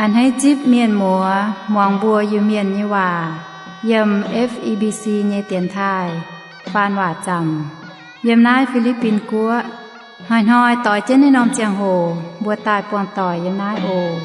A'hneiv zipv mienh muoz muangx mbuo Iu-Mienh nyei waac yiem F E B C nyei dienx taaih faan waac zaamc yiem naaiv Fi^li^bin Guoqv. Hnoi-hnoi doix jienv naaiv norm ziangh hoc mbuo daaih buangh doic yiem naaiv oc.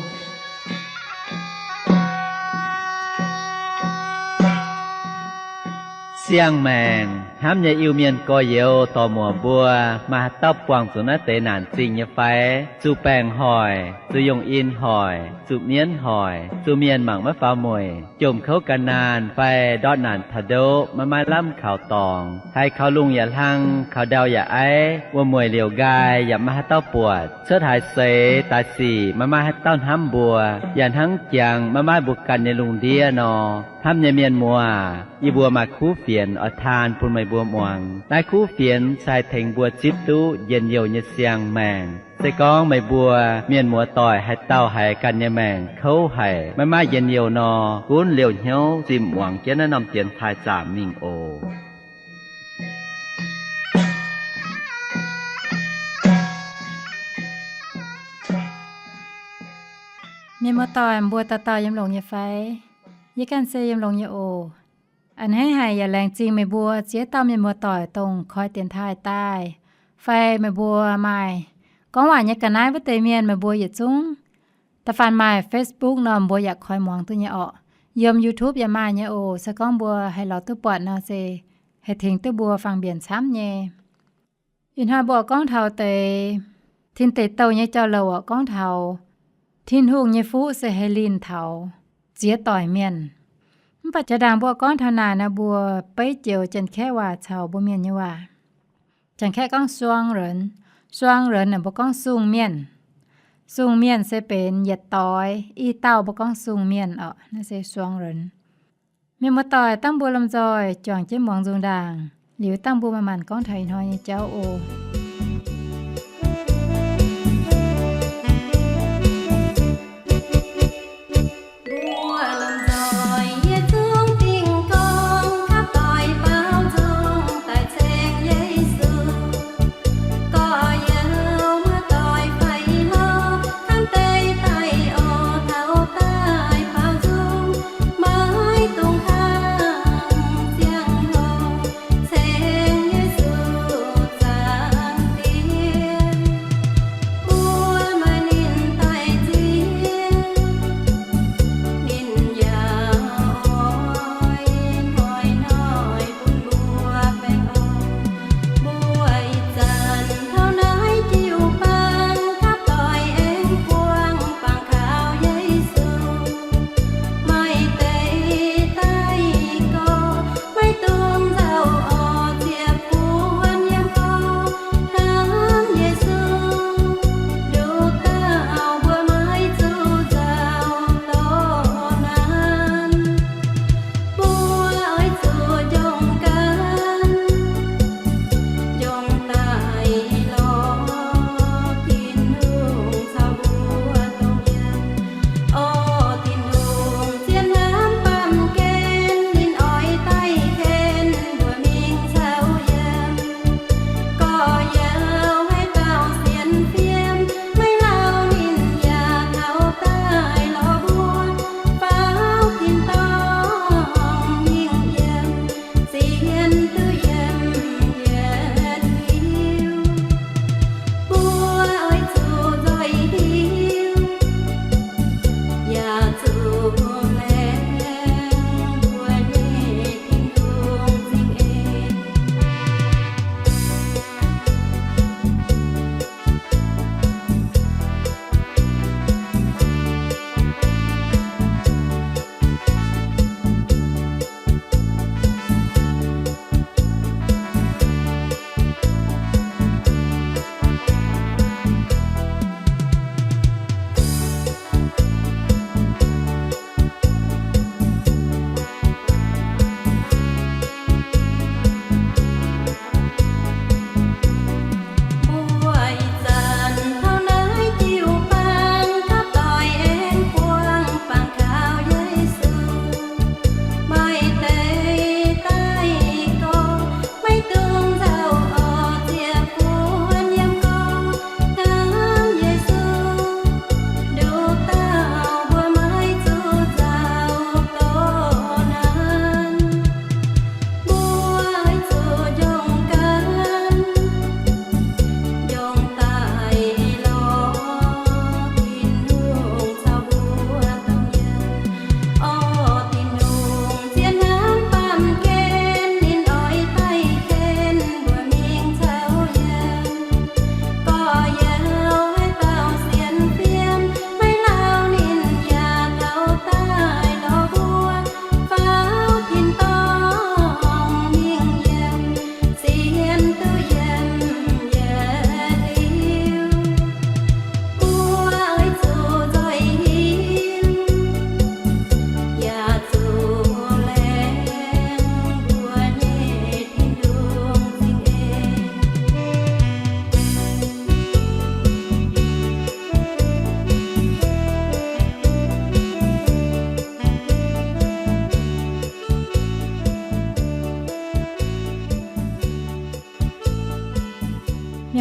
Siang-maengc hnamv nyei Iu-Mienh gorx-youz dorc-muoc mbuo, maaih haaix dauh buangh zuqc naaiv deix naanc zingh nyei fai? Zuqc baengc hoic, zuqc yongh in hoic, zuqc mienv hoic, zuqc mienh mangc maiv faaux mueic, jomc kouv gan naanh fai ndortv naanc taux ndoqv maiv maaih lamh kaux dorngx, haiz kaux lungh yaac hlang, kaux ndau yaac aiv, wuom-mueic liouc nqaai yaac maiv maaih haaix dauh buatc, cuotv haaix seix daaih sic maiv maaih haaix dauh hnamv mbuo, yaac hnangv jangx maiv maaih mbuo ganh nyei lungh ndiev nor. Hnamv nyei mienh muoz, yie mbuo maaih kuv fienx oix taan bun meih mbuo muangx. Naaiv kuv fienx se haih tengx mbuo zipv duqv njien-youh nyei siang-maengc. Se gorngv meih mbuo mienh muoz doic haaix dauh haiz ganh nyei maengc kouv haic, maiv maaih njien-youh nor, gunv liouh hnyouv zimh muangx jienv naaiv norm dienx taaih zaamc mingh oc. Mienh muoz doic, mbuo dauh dauh yiem longx nyei fai? Yie ganh se yiem longx nyei oc. A'hneiv haic yaac laengz zingh meih mbuo ziex dauh mienh muoz doic dongh koi dienx taaih daaih, fai meih mbuo maaih gorngv waac nyei ga'naaiv wuov deix mienh, meih mbuo yietc zungv da'faanh maaih Facebook nor, mbuo yaac koi muangx duqv nyei orqc. Yiem YouTube yaac maaih nyei oc. Se gorngv mbuo haih lorz duqv buatc nor se haih tengx duqv mbuo fangx mbienc camv nyei. Ih hnoi mbuo gorngv taux deix tin deic douh nyei jauv-louc orqc, gorngv taux Tin-Hungh nyei fuqv se haih linh taux ziex doic mienh. Mv baac jaa-ndaangc mbuo gorngv taux naaic nor, mbuo beiv joux Janx-Kaeqv waac caux mbuo Mienh nyei waac. Janx-Kaeqv gorngv 双人, 双人 naaic mbuo gorngv sung mienh. Sung mienh se benx yietc doix, i dauh mbuo gorngv sung mienh orqc. Naaiv se 双人. Mienh muoz doic, dangh mbuo lomh nzoih juangc jienv muangx nzung ndaangc, liuz dangh mbuo manc-manc gorngv taux ih hnoi nyei jauv oc.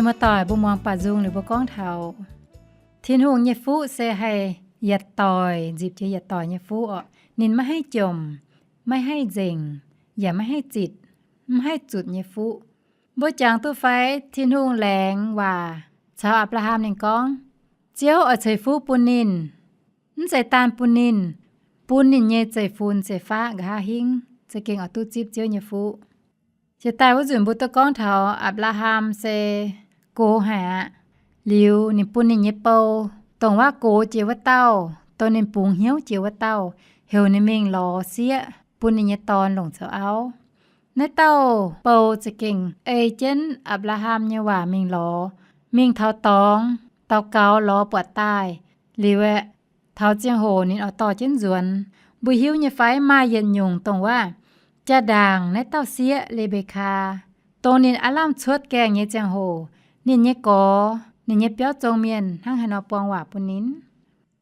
Muoz-doic, mbuo muangx baaux nzung liuz mbuo gorngv taux Tin-Hungh nyei fuqv se haih yietc doic nzipc jiex yietc doic nyei fuqv oc. Ninh maiv haih jomc, maiv haih nzengc, yaac maiv haih zitc, mv haih zutc nyei fuqv. Mbuo jangx duqv fai Tin-Hungh laengz waac caux Apc^laa^ham ninh gorngv, Ziouv oix ceix fuqv bun ninh, mv zeiz daanh bun ninh, bun ninh nyei zeiv-fun zeiv-faqv nqa'haav hingv za'gengh oix duqv zipv Ziouv nyei fuqv. Jiex daaih wuov nzunc mbuo duqv gorngv taux Apc^laa^ham se gox haic aqv. Liuz ninh bun ninh nyei bou, dongh waac gox jiex wuov dauh, dongh ninh bungx hnyouv jiex wuov dauh, heuc ninh mingh lorz sieqv bun ninh nyei dorn longc zoux auv. Naaiv dauh bou za'gengh ei jienv Apc^laa^ham nyei waac mingh lorz, mingh taux dorngx daux gaux lorz buatc daaih. Liuz aeqv, taux ziangh hoc ninh oix dorh jienv nzuonx. Mbuo hiuv nyei fai maaih yietc nyungc dongh waac jaa-ndaangc naaiv dauh sieqv Le^mbe^kaa, dongh ninh aav lamh cuotv gaengh nyei ziangh hoc, ninh nyei gorx, ninh nyei biauv zong mienh hnangv haaix nor buang waac bun ninh?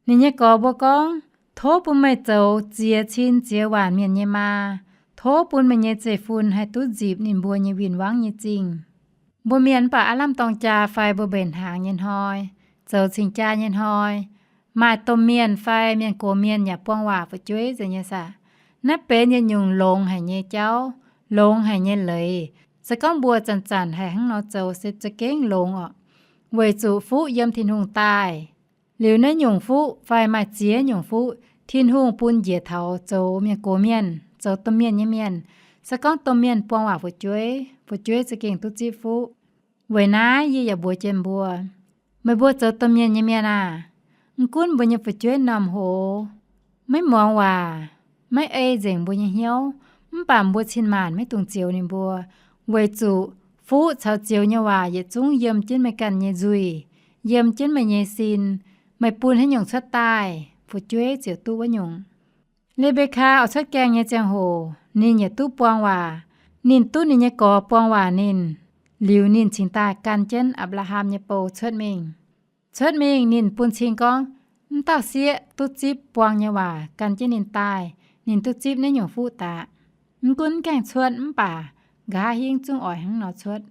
Ninh nyei gorx mbuo gorngv, Tov bun meih zoux ziex cin ziex waanc mienh nyei maa. Tov bun meih nyei zeiv-fun haih duqv nzipc ninh mbuo nyei win-wangv nyei zingh. Mbuo mienh mv baac aav lamh dorng jaa fai mbuo mbenc hnaangx nyei hnoi, zoux cing-jaa nyei hnoi, maaih domh mienh fai mienh gox mienh yaac buang waac fu'jueiv nzengc nyei saah? Naaiv benx yietc nyungc longx haic nyei jauv, longx haic nyei leiz. Se gorngv mbuo zanc-zanc haih hnangv nor zoux se za'gengh longx oc. Weic zuqc fuqv yiem Tin-Hungh daaih. Liuz naaiv nyungc fuqv fai maaih ziex nyungc fuqv Tin-Hungh bun njiec taux zoux mienh gox mienh, zoux domh mienh nyei mienh. Se gorngv domh mienh buang waac fu'jueiv, fu'jueiv za'gengh duqv zipv fuqv. Weic naaiv yie yaac mbuox jienv mbuo, meih mbuo zoux domh mienh nyei mienh aah! Mv gunv mbuo nyei fu'jueiv normh hoz, maiv muangx waac, maiv ei nzengc mbuo nyei hnyouv, mv baac mbuo cin-maanc maiv dungx zioux ninh mbuo, weic zuqc fuqv caux zioux nyei waac yietc zungv yiem jienv meih ganh nyei nzuih, yiem jienv meih nyei sin. Meih bun haaix nyungc cuotv daaih, fu'jueiv ziouc duqv wuov nyungc. Le^mbe^kaa oix cuotv gaengh nyei ziangh hoc ninh yaac duqv buang waac. Ninh duqv ninh nyei gorx buang waac ninh, liuz ninh cingx daaih gan jienv Apc^laa^ham nyei bou cuotv mingh. Cuotv mingh ninh bun cing gorngv, mv dauh sieqv duqv zipv buang nyei waac gan jienv ninh daaih, ninh duqv zipv naaiv nyungc fuqv daaih. Mv gunv gaengh cuotv mv baac nqa'haav hingv zungv oix hnangv nor cuotv.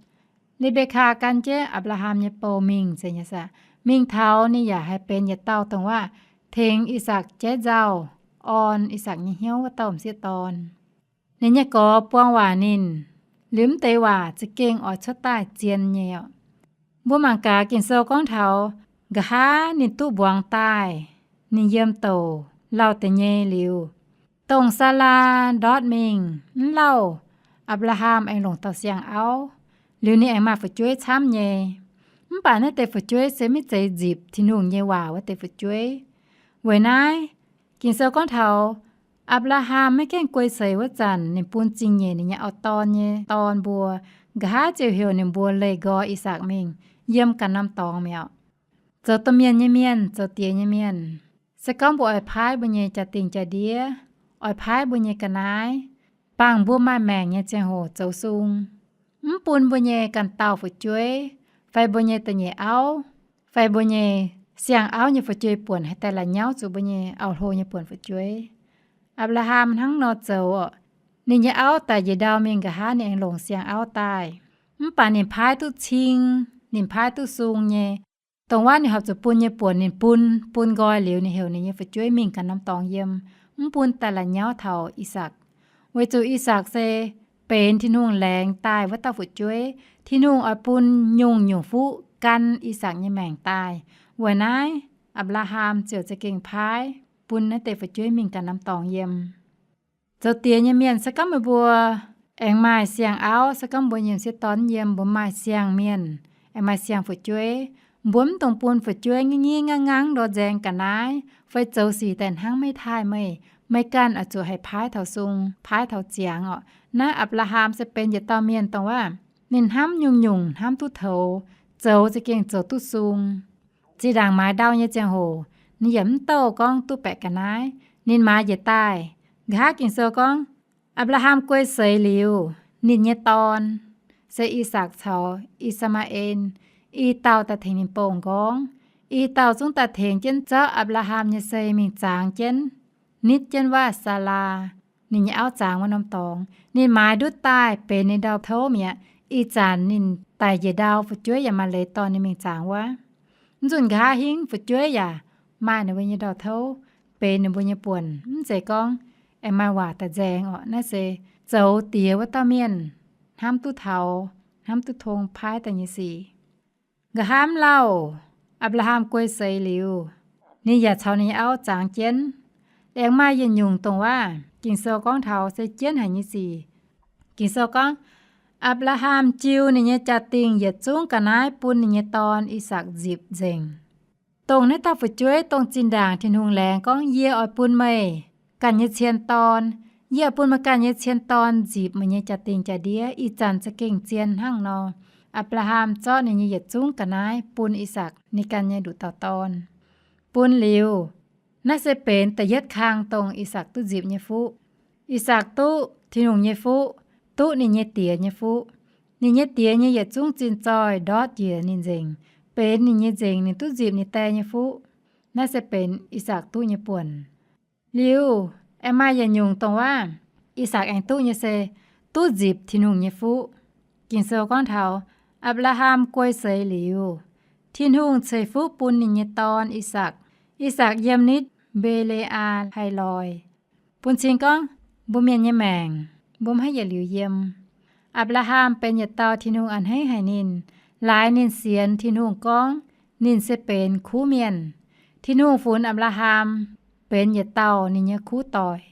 Le^mbe^kaa gan jienv Apc^laa^ham nyei bou mingh nzengc nyei saah? Mingh taux ninh yaac haih benx yietc dauh dongh waac tengx I^sakc jaiv nzauh, orn I^sakc nyei hnyouv wuov dauh m'sieqv dorn. Ninh nyei gorx buang waac ninh, liuz mv deix waac za'gengh oix cuotv daaih zien nyei oc. Mbuo mangc gaax Ging-Sou gorngv taux nqa'haav ninh duqv mbuangz daaih, ninh yiem douc lauh deix nyei liuz, dongh Saalaa ndortv mingh mv lauh, Apc^laa^ham aengx longc dauh siang-auv, liuz ninh aengx maaih fu'jueiv camv nyei. Mv baac naaiv deix fu'jueiv se maiv zeiz nzipc Tin-Hungh nyei waac wuov deix fu'jueiv. Weic naaiv, Ging-Sou gorngv taux Apc^laa^ham maiv gaengh guei seix wuov zanc ninh bun zingh nyeic ninh nyei auv-dorn nyei dorn mbuo, nqa'haav ziouc heuc ninh mbuo leih nqoi I^sakc mingh yiem ganh norm dorngx mi'aqv. Zoux domh mienh nyei mienh, zoux diex nyei mienh, se gorngv mbuo oix paaiv mbuo nyei jaa-dingh jaa-ndiev, oix paaiv mbuo nyei ga'naaiv, bangc mbuo maaih maengc nyei ziangh hoc zoux sung, mv bun mbuo nyei ganh dauh fu'jueiv fai mbuo nyei da'nyeic auv fai mbuo nyei siang-auv nyei fu'jueiv buonc haih daaih la'nyauv zuqc mbuo nyei auv-hlo nyei buonc fu'jueiv. Apc^laa^ham hnangv nor zoux oc. Ninh nyei auv daic njiec ndau mingh nqa'haav ninh aengx longc siang-auv daaih. Mv baac ninh paaiv duqv cing, ninh paaiv duqv sung nyei. Dongh waac ninh horpc zuqc bun nyei buonc ninh bun, bun nqoi liuz ninh heuc ninh nyei fu'jueiv mingh ganh norm dorngx yiem, mv bun daaih la'nyauv taux I^sakc. Weic zuqc I^sakc se benx Tin-Hungh laengz daaih wuov dauh fu'jueiv. Tin-Hungh oix bun nyungc-nyungc fuqv gan I^sakc nyei maengc daaih. Weic naaiv, Apc^laa^ham ziouc za'gengh paaiv bun naaiv deix fu'jueiv mingh ganh norm dorngx yiem. Zoux diex nyei mienh, se gorngv meih mbuo aengx maaih siang-auv, se gorngv mbuo nyei m'sieqv dorn yiem, mbuo maaih siang-mienh, aengx maaih siang-fu'jueiv, mbuo mv dungx bun fu'jueiv ngingv ngingv nganv nganv ndor nzaeng ga'naaiv fai zoux sic daaih hnangv meih taaih meih. Meih ganh oix zuqc haih paaiv taux sung, paaiv taux ziangx oc. Naaiv Apc^laa^ham se benx yietc dauh mienh dongh waac ninh hnamv nyungc-nyungc, hnamv duqv toux, zoux za'gengh zoux duqv sung. Zinh ndaangc maaiz ndau nyei ziangh hoc, ninh yaac mv douh gorngv duqv baeqc ga'naaiv. Ninh maaiz njiec daaih. Nqa'haav Ging-Sou gorngv, Apc^laa^ham guei seix liuz, ninh nyei dorn, se I^sakc caux I^saa^maa^en, i dauh daaih tengx ninh bou m'nqorngv. I dauh zungv daaih tengx jienv zorqv Apc^laa^ham nyei sei mingh zangx jienv, nitv jienv waac Saalaa, ninh nyei auv, zangx wuov norm dorngx. Ninh maaiz ndutv daaih benx ninh ndau-touv mi'aqv. Ih zanc ninh Daic njiec ndau, fu'jueiv yaac maaih leiz dorh ninh mingh zaangc wuov. Mv nzunc nqa'haav hingv fu'jueiv yaac maaih ninh mbuo nyei ndau-touv benx ninh mbuo nyei buonc. Mv zeiz gorngv aengx maaih waac daaih nzaeng orqc. Naaiv se zoux diex wuov dauh mienh hnamv duqv taux, hnamv duqv tong paaiv daaih nyei sic. Nqa'haav mv lauh, Apc^laa^ham guei seix liuz, ninh yaac caux ninh nyei auv zaangc jienv. Aengx maaih yietc nyungc dongh waac Ging-Sou gorngv taux se jienv haic nyei sic. Ging-Sou gorngv, Apc^laa^ham jiu ninh nyei jaa-dingh yietc zungv ga'naaiv bun ninh nyei dorn, I^sakc, nzipc nzengc. Dongh naaiv dauh fu'jueiv dongh zinh ndaangc Tin-Hungh laengz gorngv, Yie oix bun meih ganh nyei cien dorn, yie oix bun meih ganh nyei cien dorn nzipc meih nyei jaa-dingh jaa-ndiev. Ih zanc za'gengh zien hnangv nor, Apc^laa^ham zorqv ninh nyei yietc zungv ga'naaiv bun I^sakc, ninh ganh nyei nduqc dauh dorn. Bun liuz, naaiv se benx da'yietv kang dongh I^sakc duqv nzipc nyei fuqv. I^sakc duqv Tin-Hungh nyei fuqv, duqv ninh nyei diex nyei fuqv. Ninh nyei diex nyei yietc zungv zinh zoih ndortv njiec ninh nzengc, benx ninh nyei nzengc ninh duqv nzipc ninh die nyei fuqv. Naaiv se benx I^sakc duqv nyei buonc. Liuz, aengx maaih yietc nyungc dongh waac I^sakc aengx duqv nyei se duqv nzipc Tin-Hungh nyei fuqv. Ging-Sou gorngv taux, Apc^laa^ham guei seix liuz, Tin-Hungh ceix fuqv bun ninh nyei dorn, I^sakc. I^sakc yiem nitv Mbe^le^aa haih loi. Bun cing gorngv, mbuo mienh nyei maengc, mbuo maiv haih yietc liuz yiem. Apc^laa^ham benx yietc dauh Tin-Hungh a'hneiv haic ninh, laaix ninh sienx Tin-Hungh gorngv ninh se benx kuv mienh. Tin-Hungh funx Apc^laa^ham benx yietc dauh ninh nyei kuv doic.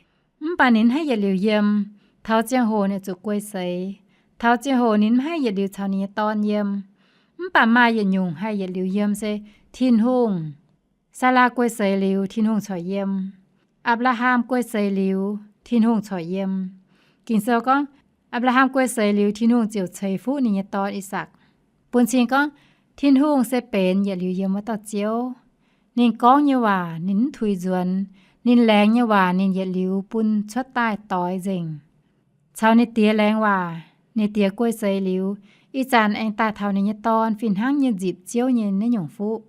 Mv baac ninh haih yietc liuz yiem. Taux ziangh hoc ninh zuqc guei seix. Taux ziangh hoc ninh mv haih yietc liuz caux ninh nyei dorn yiem. Mv baac maaih yietc nyungc haih yietc liuz yiem se Tin-Hungh. Saalaa guei seix liuz, Tin-Hungh corc yiem. Apc^laa^ham guei seix liuz, Tin-Hungh corc yiem. Ging-Sou gorngv, Apc^laa^ham guei seix liuz, Tin-Hungh ziouc ceix fuqv ninh nyei dorn I^sakc. Bun cing gorngv, Tin-Hungh se benx yietc liuz yiem wuov dauh Ziouv. Ninh gorngv nyei waac ninh mv tuix nzuonx. Ninh laengz nyei waac ninh yietc liuz bun cuotv daaih doix nzengc. Caux ninh diex laengz waac, ninh diex guei seix liuz, ih zanc aengx daaih taux ninh nyei dorn fih hnangv nyei nzipc Ziouv nyei naaiv nyungc fuqv.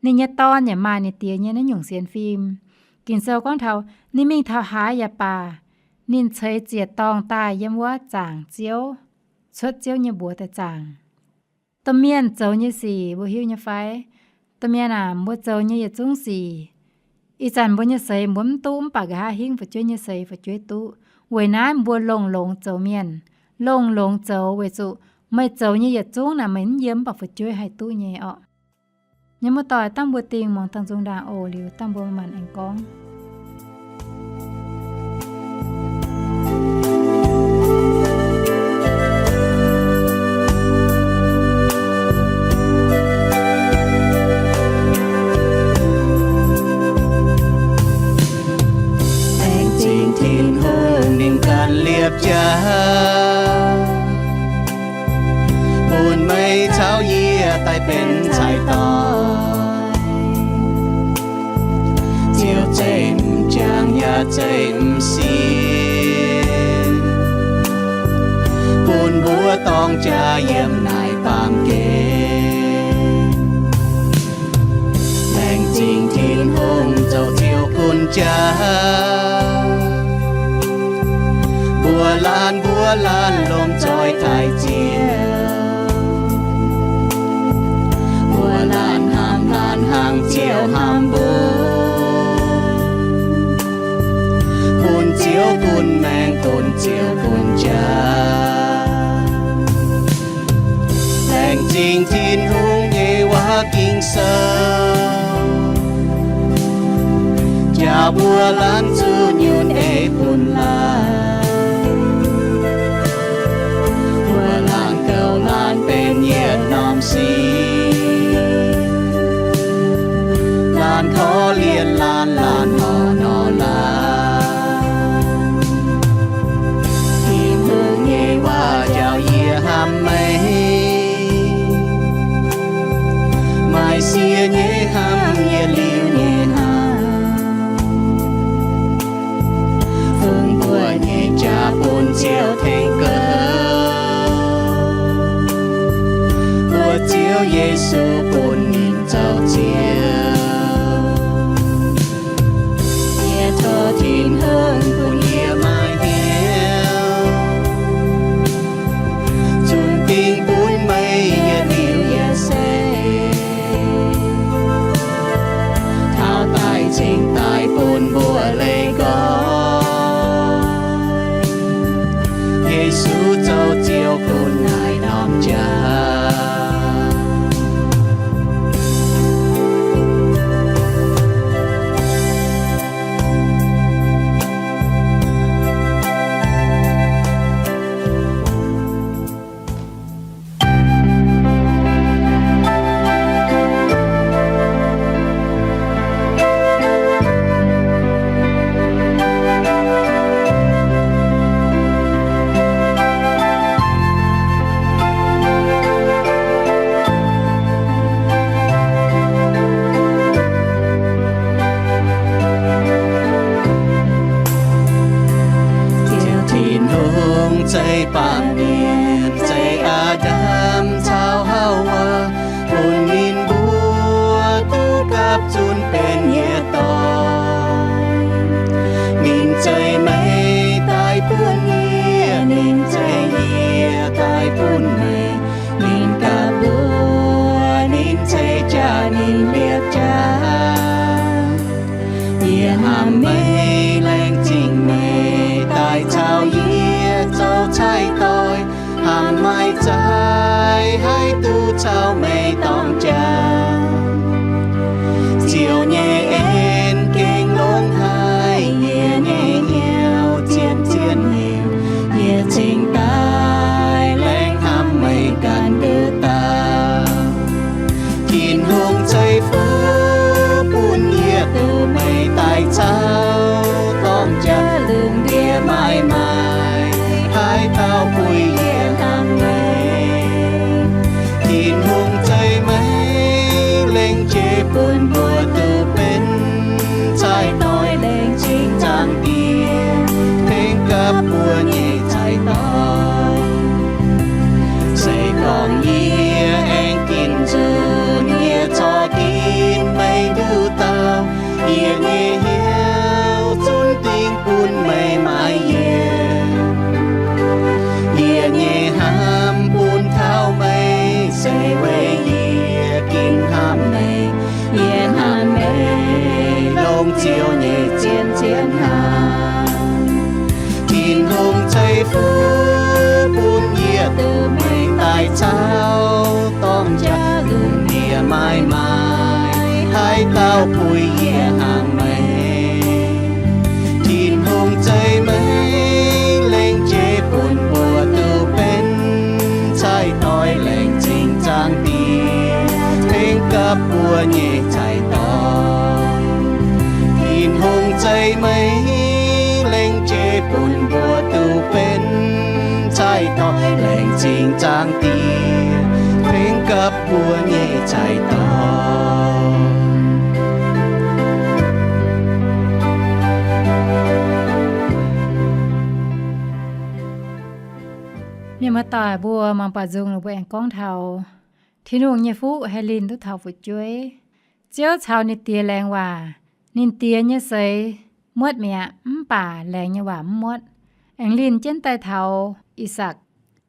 Ninh nyei dorn yaac maaih ninh diex nyei naaiv nyungc sienx fim. Ging-Sou gorngv taux ninh mingh taux haaix yaac baac, ninh ceix ziec-dorngh daaih yiem wuov zaangc Ziouv, cuotv Ziouv nyei mbuox daaih zaangc. Domh mienh zoux nyei sic mbuo hiuv nyei fai? Domh mienh aac, mbuo zoux nyei yietc zungv sic, ih zanc mbuo nyei seix mbuo mv duqv, mv baac nqa'haav hingv fu'jueiv nyei seix fu'jueiv duqv. Weic naaiv mbuo longx-longx zoux mienh, longx-longx zoux weic zuqc meih zoux nyei yietc zungv naaic meih mv yiem, mv baac fu'jueiv haih duqv nyei orqc. Nyei muoz-doic, dangh mbuo dingh muangx dangh nzung ndaangc oc. Liuz dangh mbuo maanc aengx gorngv. Laengz zingh Tin-Hungh ninh ganh liepc jaax, bun meih caux yie daaih benx caaix-doic. Ziouv zeiv m'jangc yaac zeiv m'sieqv, bun mbuo dorng jaa yiem naaic baamh gen. Laengz zingh Tin-Hungh zoux Ziouv gunv jaax, mbuo laanh mbuo laanh lomh nzoih taaih Ziouv. Mbuo laanh hnamv laanh hnangv Ziouv hnamv mbuo, gunv Ziouv gunv maengc, gunv Ziouv gunv jaax. Laengz zingh Tin-Hungh nyei waac Ging-Sou, njaaux mbuo laanh zuqc nyunc eix bun laanh. Mbuo laanh gouv laanh benx yietc norm sic, laanh korv-lienh laanh, laanh horpc nor laanh. Tin-Hungh nyei waac njaaux yie hnamv meih, maaih sie nyei hnamv, yietc liuz nyei hnamv. Fu Zeiz baamh mienh, zeiz Aa^ndam caux Haawaa, bun ninh mbuo duqv gapv zunv benx yie dorn. Ninh zeiz meih daaih bun yie, ninh zeiz yie daaih bun meih. Ninh gapv mbuox ninh ceix jaax, ninh liepc jaax. Yie hnamv meih, laengz zingh meih daaih caux yie zoux cai-doix, hnamv maaih zaaix haih duqv caux meih dorng jaax. Ziouv nyei en gengh longx haic, yie nyei hnyouv zien-zien heuc, yie cingx daaih laengz hnamv meih ganh nduqc dauh. Tin-Hungh ceix fuqv bun yie duqv meih daaih caux, dorng jaax lungh ndiev maaih maaiz, haaix dauh puix yie hnangv meih. Tin-Hungh ceix meih, lengc jeiv bun mbuo duqv benx cai-doix, laengz zingh Zaangc Diex tengx gapv mbuo nyei cai-doix. Se gorngv yie aengx ginv nzunc, yie corc ginv meih nduqc dauh. Yie nyei hnyouv zunv dingc bun meih maaiz yietc. Yie nyei hnamv bun taux meih, se weic yie ginv hnamv meih. Yie hnamv meih longc Ziouv nyei zien-zien hnamv. Tin-Hungh ceix fuqv bun yie duqv meih daaih caux, dorng jaax lungh ndiev maaih maaiz, haaix dauh puix yie hnangv meih. Tin-Hungh ceix meih, lengc jeiv bun mbuo duqv benx cai-doix, laengz zingh Zaangc Diex tengx gapv mbuo nyei cai-doix. Tin-Hungh ceix meih, lengc jeiv bun mbuo duqv benx cai-doix, laengz zingh Zaangc Diex tengx gapv mbuo nyei cai-doix. Mienh muoz-doic mbuo, mangc buatc nzung ninh mbuo aengx gorngv taux Tin-Hungh nyei fuqv haih linh duqv taux fu'jueiv. Ziouv caux ninh Diex laengz waac, ninh Diex nyei seix muotv mi'aqv, mv baac laengz nyei waac mv muotv, aengx linh jienv daaih taux I^sakc.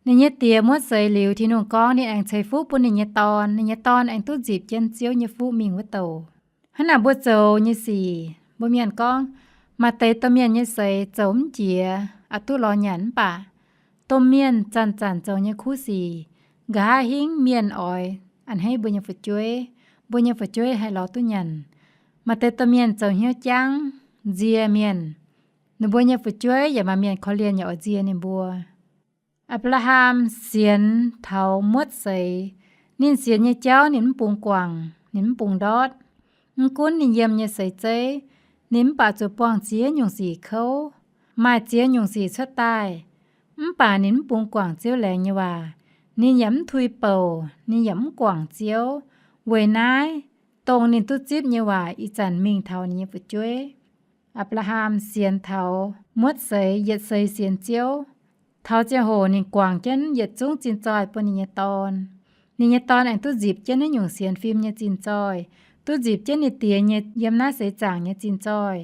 Ninh nyei Diex muotv seix liuz, Tin-Hungh gorngv ninh aengx ceix fuqv bun ninh nyei dorn, ninh nyei dorn aengx duqv nzipc jienv Ziouv nyei fuqv mingh wuov douc. Hnangv naaic mbuo zoux nyei sic, mbuo mienh gorngv, maaih deix domh mienh nyei seix zoux mv jiex, aqc duqv lorz nyanc, mv baac domh mienh zanc-zanc zoux nyei kuv sic, nqa'haav hingv mienh oix a'hneiv mbuo nyei fu'jueiv, mbuo nyei fu'jueiv haih lorz duqv nyanc. Maaih deix domh mienh zoux hnyouv jangv, nzie mienh, ninh mbuo nyei fu'jueiv yaac maaih mienh korv-lienh yaac oix nzie ninh mbuo. Apc^laa^ham sienx taux muotv seix. Ninh sienx nyei jauv ninh mv bungx guangc, ninh mv bungx ndortv. Mv gunv ninh yiem nyei seix zeiv, ninh mv baac zuqc buangh ziex nyungc sic kouv, maaih ziex nyungc sic cuotv daaih. Mv baac ninh mv bungx guangc Ziouv laengz nyei waac. Ninh yaac mv tui bouc, ninh yaac mv guangc Ziouv. Weic naaiv, dongh ninh duqv zipv nyei waac ih zanc mingh taux ninh nyei fu'jueiv. Apc^laa^ham sienx taux muotv seix, yietc seix sienx Ziouv. Taux ziangh hoc ninh guangc jienv yietc zungv zinh zoih bun ninh nyei dorn. Ninh nyei dorn aengx duqv nzipc jienv naaiv nyungc sienx fim nyei zinh zoih, duqv nzipc jienv ninh diex nyei yiem naaiv seix zaangc nyei zinh zoih,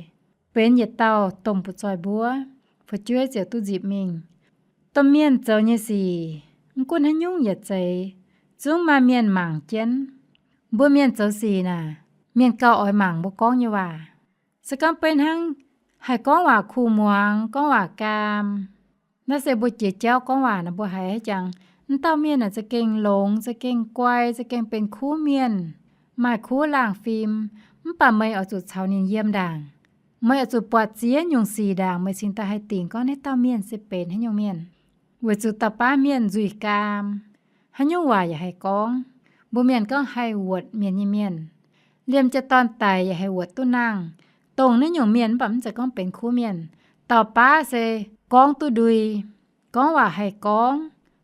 benx yietc dauh domh butv-zoih mbuov, fu'jueiv ziouc duqv nzipc mingh. Domh mienh zoux nyei sic, mv gunv haaix nyungc yietc zeiz, zungv maaih mienh mangc jienv. Mbuo mienh zoux sic naaic, mienh gauh oix mangc mbuo gorngv nyei waac. Se gorngv beiv hnangv haih gorngv waac kuh muangx, gorngv waac gaam, naaiv se mbuo jiex jauv gorngv waac nor, mbuo haiz jangx, mv dauh mienh naaic za'gengh longx, za'gengh guai, za'gengh benx kuv mienh, maaih kuv laangh fim, mv baac meih oix zuqc caux ninh yiem ndaangc. Meih oix zuqc buatc ziex nyungc sic ndaangc, meih cingx daaih haih dingc gorngv naaiv dauh mienh se benx haaix nyungc mienh. Weic zuqc dauh baav mienh nzuih gaam, haaix nyungc waac yaac haih gorngv. Mbuo mienh gorngv haih wuotc mienh nyei mienh. Liemh jaa-dorn daic yaac haih wuotc duqv nangh. Dongh naaiv nyungc mienh mv baac mv zeiz gorngv benx kuv mienh. Dauh baav se gorngv duqv ndui, gorngv waac haih gorngv,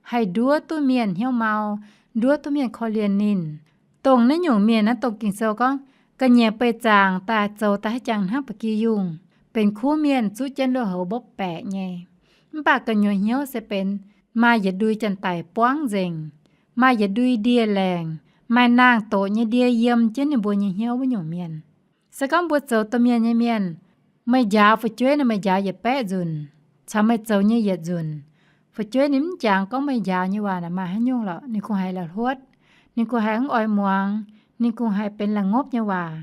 haih nduov duqv mienh hnyouv mau, nduov duqv mienh korv-lienh ninh. Dongh naaiv nyungc mienh naaiv, dongh Ging-Sou gorngv, ga'nyiec beih zaangc daaih zoux daaih haaix jangx hnangv ba'gi yungh, benx kuv mienh zuqv jienv lui-houx mbopv baeqc nyei. Mv baac gu'nyuoz hnyouv se benx maaih yietc ndui janx-daic buangv nzengc, maaih yietc ndui ndie-laengc, maaih naang-doqc nyei ndie yiem jienv ninh mbuo nyei hnyouv wuov nyungc mienh. Se gorngv mbuo zoux domh mienh nyei mienh, meih njaaux fu'jueiv nor, meih njaaux yietc baeqv nzunc, caux meih zoux nyei yietc nzunc, fu'jueiv ninh mv jangx gorngv meih njaaux nyei waac naaic maaih haaix nyungc lorqc, ninh kungx haiz la'hluotv, ninh kungx haiz mv oix muangx, ninh kungx haiz benx la'ngopv nyei waac.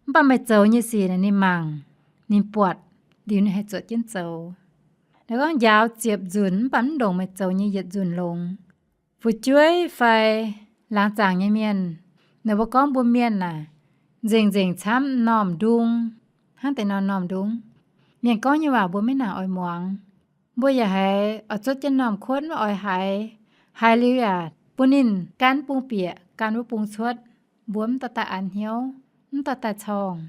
Mv baac meih zoux nyei sic naaic ninh mangc, ninh buatc, liuz ninh haih zuotc jienv zoux. Naaiv gorngv njaaux ziepc nzunc mv baac mv ndongc meih zoux nyei yietc nzunc longx. Fu'jueiv fai laangz zaangc nyei mienh, ninh mbuo gorngv mbuo mienh naaic, nzengc-nzengc camv m'normh ndung, hnangv deix nor m'normh ndung. Mienh gorngv nyei waac mbuo maiv nangc oix muangx. Mbuo yaac haiz oix zuotv jienv m'normh kuotv maiv oix haiz. Haiz liuz yaac bun ninh gan bung bieqc, gan wuov bung cuotv. Mbuo mv dorh daaih an hnyouv, mv dorh daaih corngh.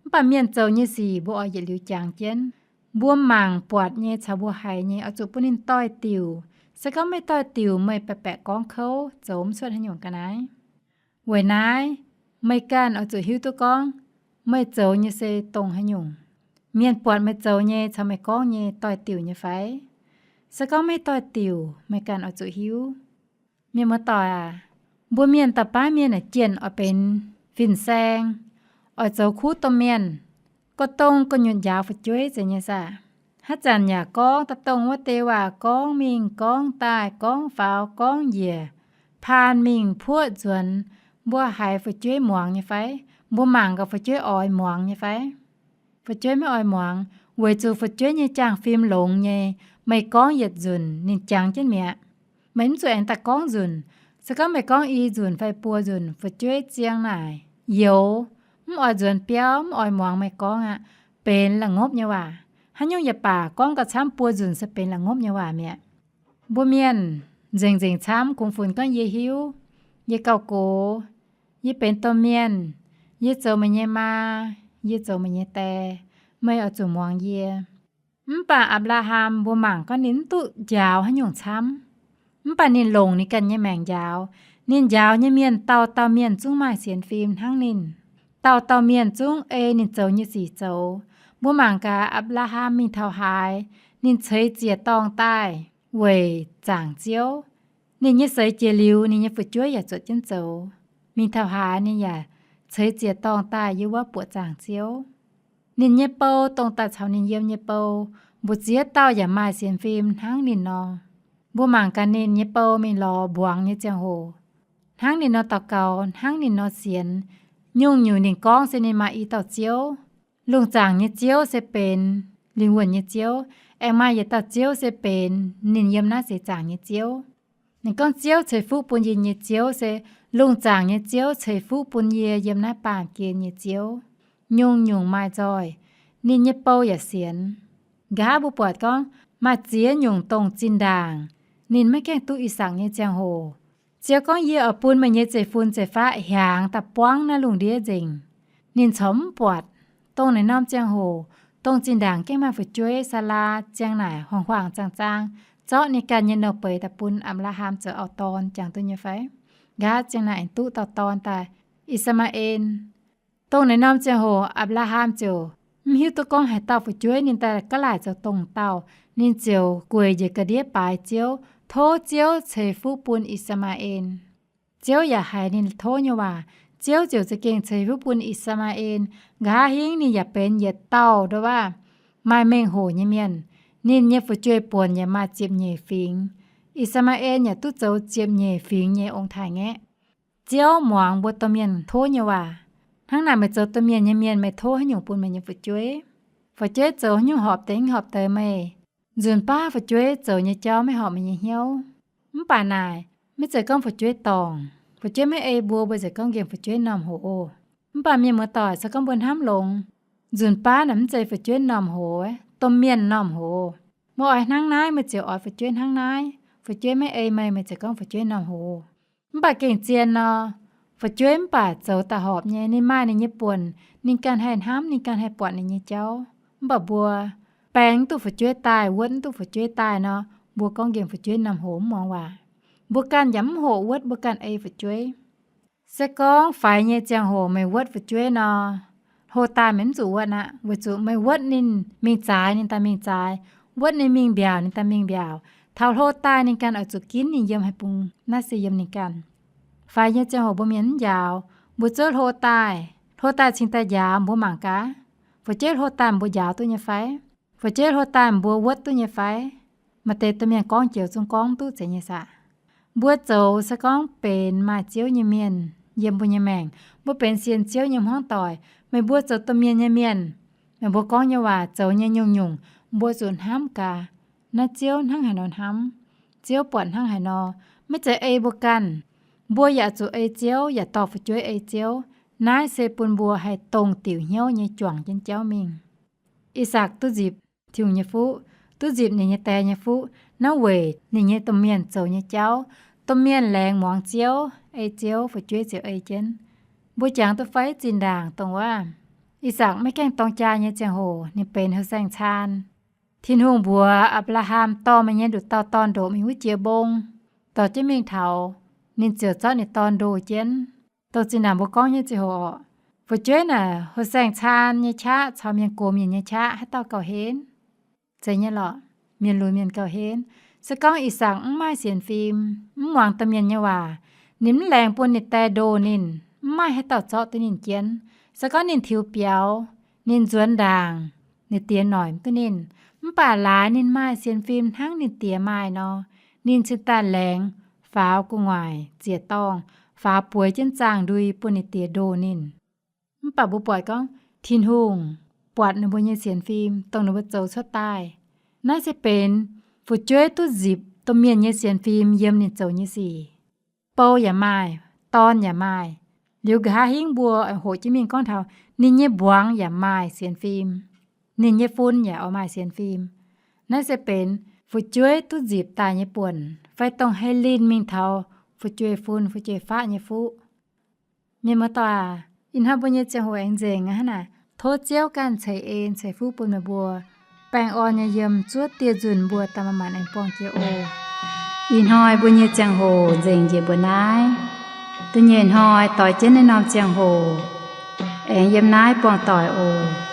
Mv baac mienh zoux nyei sic mbuo oix yietc liuz jangx jienv. Mbuo mangc buatc nyei caux mbuo haiz nyei oix zuqc bun ninh doix-diuc. Se gorngv meih doix-diuc, meih baeqc baeqc gorngv kouv, zoux mv cuotv haaix nyungc ga'naaiv. Weic naaiv, meih ganh oix zuqc hiuv duqv gorngv meih zoux nyei se dongh haaix nyungc. Mienh buatc meih zoux nyei caux meih gorngv nyei doix-diuc nyei fai? Se gorngv maiv doix-diuc, meih ganh oix zuqc hiuv. Mienh muoz-doic aac, mbuo mienh dauh baav mienh aah, jienh oix benx fin-saeng, oix zoux kuv domh mienh, gorqv-dongh gorqv-nyuonh njaaux fu'jueiv zeiz nyei saah? Haaix zanc yaac gorngv daaih dongh wuov deix waac, gorngv mingh gorngv daaih, gorngv faaux gorngv njiec, paan mingh puoqv nzuonx. Mbuo haiz fu'jueiv muangx nyei fai? Mbuo mangc gaax fu'jueiv oix muangx nyei fai? Fu'jueiv maiv oix muangx, weic zuqc fu'jueiv nyei jaang-fim longx nyei. Meih gorngv yietc nzunc, ninh jangx jienv mi'aqv. Meih mv zuqc aengx daaih gorngv nzunc. Se gorngv meih gorngv i nzunc fai buo nzunc, fu'jueiv ziang naaic youx, mv oix nzuonx biauv, mv oix muangx meih gorngv aqv. Benx la'ngopv nyei waac. Haaix nyungc yaac baac, gorngv gauh camv buo nzunc se benx la'ngopv nyei waac mi'aqv. Mbuo mienh nzengc-nzengc camv kungx funx gorngv yie hiuv, yie gauh gox, yie benx domh mienh, yie zoux meih nyei maa, yie zoux meih nyei die, meih oix zuqc muangx yie. Mv baac Apc^laa^ham mbuo mangc gorngv ninh mv duqv njaaux haaix nyungc camv. Mv baac ninh longc ninh ganh nyei maengc njaaux. Ninh njaaux nyei mienh dauh dauh mienh zungv maaih sienx fim hnangv ninh. Dauh dauh mienh zungv ei ninh zoux nyei sic zoux. Mbuo mangc gaax Apc^laa^ham mingh taux haaix, ninh ceix ziec-dorngh daaih weic zaangc Ziouv. Ninh nyei seix jiex liuz, ninh nyei fu'jueiv yaac zuotc jienv zoux. Mingh taux haaix ninh yaac ceix ziec-dorngh daaih yiem wuov buoqc zaangc Ziouv. Ninh nyei bou, dongh daaih caux ninh yiem nyei bou, mbu'ziex dauh yaac maaih sienx fim hnangv ninh nor. Mbuo mangc gaax ninh nyei bou mingh lorz mbuangz nyei ziangh hoc, hnangv ninh nor daux gaux, hnangv ninh nor sienx. Nyungc-nyungc ninh gorngv se ninh maaih i dauh Ziouv. Lungh zaangc nyei Ziouv se benx lingh wuonh nyei Ziouv. Aengx maaih yietc dauh Ziouv se benx ninh yiem naaiv seix zaangc nyei Ziouv. Ninh gorngv Ziouv ceix fuqv bun yie nyei Ziouv se lungh zaangc nyei Ziouv ceix fuqv bun yie yiem naaiv baamh gen nyei Ziouv. Nyungc-nyungc maaih nzoih, ninh nyei bou yaac sienx. Nqa'haav mbuo buatc gorngv maaih ziex nyungc dongh zinh ndaangc ninh maiv gaengh duqv I^sakc nyei ziangh hoc, Ziouv gorngv, yie oix bun meih nyei zeiv-fun zeiv-faqv hiaangx daaih buangv naaiv lungh ndiev nzengc. Ninh corc mv buatc. Dongh naaiv norm ziangh hoc, dongh zinh ndaangc gaengh maaih fu'jueiv, Saalaa ziang naaic huaang-huaang zaang-zaang, zorqv ninh ganh nyei nouh beiz daaih bun Apc^laa^ham zoux auv-dorn, jangx duqv nyei fai? Nqa'haav ziang naaic aengx duqv dauh dorn daaih, I^saa^maa^en. Dongh naaiv norm ziangh hoc Apc^laa^ham ziouc mv hiuv duqv gorngv haaix dauh fu'jueiv, ninh daaih gaav laaic zoux dongh dauh. Ninh ziouc gueic njiec ga'ndiev baaix Ziouv, tov Ziouv ceix fuqv bun I^saa^maa^en. Ziouv yaac haiz ninh tov nyei waac. Ziouv ziouc za'gengh ceix fuqv bun I^saa^maa^en. Nqa'haav hingv ninh yaac benx yietc dauh nduov waac maaih mengh hoc nyei mienh. Ninh nyei fu'jueiv-buonc yaac maaih ziepc nyeic fingx. I^saa^maa^en yaac duqv zoux ziepc nyeic fingx nyei ong-taaix-ngaeqv. Ziouv muangx mbuo domh mienh tov nyei waac. Hnangv naaic meih zoux domh mienh nyei mienh, meih tov haaix nyungc bun meih nyei fu'jueiv? Fu'jueiv zoux haaix nyungc horpc deix mv horpc deix meih? Nzunc baav fu'jueiv zoux nyei jauv maiv horpc meih nyei hnyouv. Mv baac naaic, maiv zeiz gorngv fu'jueiv dorngc. Fu'jueiv maiv ei mbuo, mbuo ziouc gorngv nqemh fu'jueiv m'normh hoc oc. Mv baac mienh muoz-doic, se gorngv mbuo hnamv longx, nzunc baav naaic mv zeiz fu'jueiv m'normh hoc, domh mienh m'normh hoc. Meih oix hnangv naaiv, meih ziouc oix fu'jueiv hnangv naaiv. Fu'jueiv maiv ei meih, meih ziouc gorngv fu'jueiv m'normh hoc. Mv baac gengh zien nor, fu'jueiv mv baac zoux daaih horpc nyei. Ninh maaih ninh nyei buonc, ninh ganh haih hnamv, ninh ganh haih buatc ninh nyei jauv. Mv baac mbuo baeng mv duqv fu'jueiv daaih, wuotv mv duqv fu'jueiv daaih nor, mbuo gorngv nqemh fu'jueiv m'normh hoc mv muangx waac. Mbuo ganh yaac mv hoqc wuotv, mbuo ganh ei fu'jueiv. Se gorngv faix nyei ziangh hoc meih wuotv fu'jueiv nor, hlo daaih meih mv zuqc wuotv aqv, weic zuqc meih wuotv ninh mingh zaaix, ninh daaih mingh zaaix. Wuotv ninh mingh mbiaauc ninh daaih mingh mbiaauc. Taux hlo daaih ninh ganh oix zuqc ginv ninh yiem haaix bung, naaiv se yiem ninh ganh. Faix nyei ziangh hoc mbuo mienh mv njaaux, mbuo zuov hlo daaih, hlo daaih cingx daaih njaaux mbuo mangc gaax. Fu'jueiv hlo daaih mbuo njaaux duqv nyei fai? Fu'jueiv hlo daaih mbuo wuotv duqv nyei fai? Maaih deix domh mienh gorngv joux zungv gorngv duqv zeiz nyei saah. Mbuo zoux se gorngv benx maaih Ziouv nyei mienh yiem mbuo nyei maengc, mbuo benx sienx Ziouv nyei hmuangv doic, meih mbuo zoux domh mienh nyei mienh, meih mbuo gorngv nyei waac zoux nyei nyungc-nyungc, mbuo zuqc hnamv gaax. Naaiv Ziouv hnangv haaix nor hnamv, Ziouv buatc hnangv haaix nor, maiv zeiz ei mbuo ganh. Mbuo yaac zuqc ei Ziouv, yaac dorh fu'jueiv ei Ziouv. Naaiv se bun mbuo haih dongh diuc hnyouv nyei juangc jienv jauv mingh. I^sakc duqv nzipc Tin-Hungh nyei fuqv, duqv nzipc ninh nyei die nyei fuqv, naaiv weic ninh nyei domh mienh zoux nyei jauv. Domh mienh laengz muangx Ziouv, ei Ziouv, fu'jueiv ziouc ei jienv. Mbuo jangx duqv fai zinh ndaangc dongh wuov, I^sakc maiv gaengh dorng jaa nyei ziangh hoc ninh benx houh saeng-caan. Tin-Hungh mbuox Apc^laa^ham dorh meih nyei nduqc dauh dorn ndoqc mingh wuov jiex mbong, dorh jienv mingh taux, ninh ziouc zorqv ninh dorn ndoh jienv. Dongh zinh ndaangc mbuo gorngv nyei ziangh hoc orqc, fu'jueiv naaic houh saeng-caan nyei qaqv caux mienh gox mienh nyei qaqv haaix dauh gauh henv? Zeiz nyei lorqc, mienh lunx mienh gauh henv. Se gorngv I^sakc mv maaih sienx fim, mv muangx domh mienh nyei waac, ninh mv laengz bun ninh die ndoh ninh, mv maaih haaix dauh zorqv duqv ninh jienv. Se gorngv ninh tiux biaux, ninh nzuonx ndaangc, ninh diex noic mv duqv ninh. Mv baac laaix ninh maaih sienx fim hnangv ninh diex maaih nor, ninh cingx daaih laengz faaux gu'nguaaic ziec-dorngh, faaux bueix jienv zaangh ndui bun ninh diex ndoh ninh. Mv baac mbuo buatc gorngv Tin-Hungh buatc ninh mbuo nyei sienx fim dongh ninh mbuo zoux cuotv daaih. Naaiv se benx fu'jueiv duqv nzipc domh mienh nyei sienx fim yiem ninh zoux nyei sic. Bou yaac maaih, dorn yaac maaih. Liuz nqa'haav hingv mbuo hoqc jienv mingh gorngv taux ninh nyei mbuangz yaac maaih sienx fim, ninh nyei fun yaac oix maaih sienx fim. Naaiv se benx fu'jueiv duqv nzipc daaih nyei buonc, fai dongh haih linh mingh taux fu'jueiv-fun fu'jueiv-faqv nyei fuqv. Mienh muoz-doic aac, ih hnoi mbuo nyei ziangh hoc aengx nzengc aqv hnangv naaic. Tov Ziouv ganh ceix en ceix fuqv bun meih mbuo, baengh orn nyei yiem zuov dieh nzunc mbuo daaih manc-manc aengx buangh jiex oc. Ih hnoi mbuo nyei ziangh hoc nzengc njiec mbuo naaiv. Da'nyeic hnoi doix jienv naaiv norm ziangh hoc aengx yiem naaiv buangh doic oc.